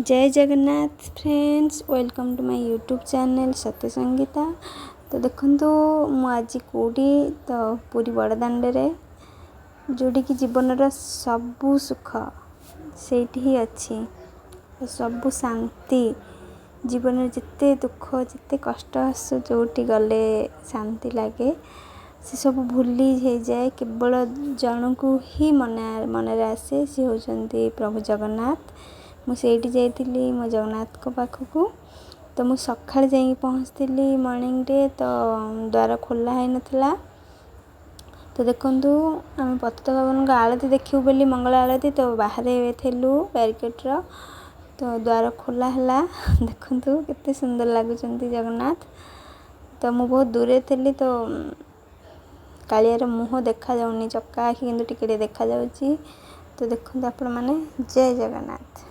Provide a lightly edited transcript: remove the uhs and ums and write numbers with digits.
Jay Jagannath friends, welcome to my YouTube channel ସତ୍ୟ ସଙ୍ଗୀତା। ତ ଦେଖନ୍ତୁ, ମୁଁ ଆଜି କେଉଁଠି? ତ ପୁରୀ ବଡ଼ଦାଣ୍ଡରେ, ଯେଉଁଠିକି ଜୀବନର ସବୁ ସୁଖ ସେଇଠି ହିଁ ଅଛି, ସବୁ ଶାନ୍ତି। ଜୀବନରେ ଯେତେ ଦୁଃଖ, ଯେତେ କଷ୍ଟ ଆସୁ, ଯେଉଁଠି ଗଲେ ଶାନ୍ତି ଲାଗେ, ସେସବୁ ଭୁଲି ହେଇଯାଏ। କେବଳ ଜଣଙ୍କୁ ହିଁ ମନେ ମନରେ ଆସେ, ସେ ହେଉଛନ୍ତି ପ୍ରଭୁ ଜଗନ୍ନାଥ। ମୁଁ ସେଇଠି ଯାଇଥିଲି ମୋ ଜଗନ୍ନାଥଙ୍କ ପାଖକୁ। ତ ମୁଁ ସକାଳେ ଯାଇକି ପହଞ୍ଚିଥିଲି ମର୍ଣ୍ଣିଂରେ, ତ ଦ୍ୱାର ଖୋଲା ହେଇନଥିଲା। ତ ଦେଖନ୍ତୁ, ଆମେ ପତିତପାବନଙ୍କ ଆଳତି ଦେଖିବୁ ବୋଲି, ମଙ୍ଗଳ ଆଳତି, ତ ବାହାରେ ଥିଲୁ ବ୍ୟାରିକେଡ଼ର। ତ ଦ୍ୱାର ଖୋଲା ହେଲା। ଦେଖନ୍ତୁ କେତେ ସୁନ୍ଦର ଲାଗୁଛନ୍ତି ଜଗନ୍ନାଥ। ତ ମୁଁ ବହୁତ ଦୂରେ ଥିଲି, ତ କାଳିଆର ମୁହଁ ଦେଖାଯାଉନି, ଚକା ଆଖି କିନ୍ତୁ ଟିକେ ଟିକେ ଦେଖାଯାଉଛି। ତ ଦେଖନ୍ତୁ ଆପଣମାନେ। ଜୟ ଜଗନ୍ନାଥ।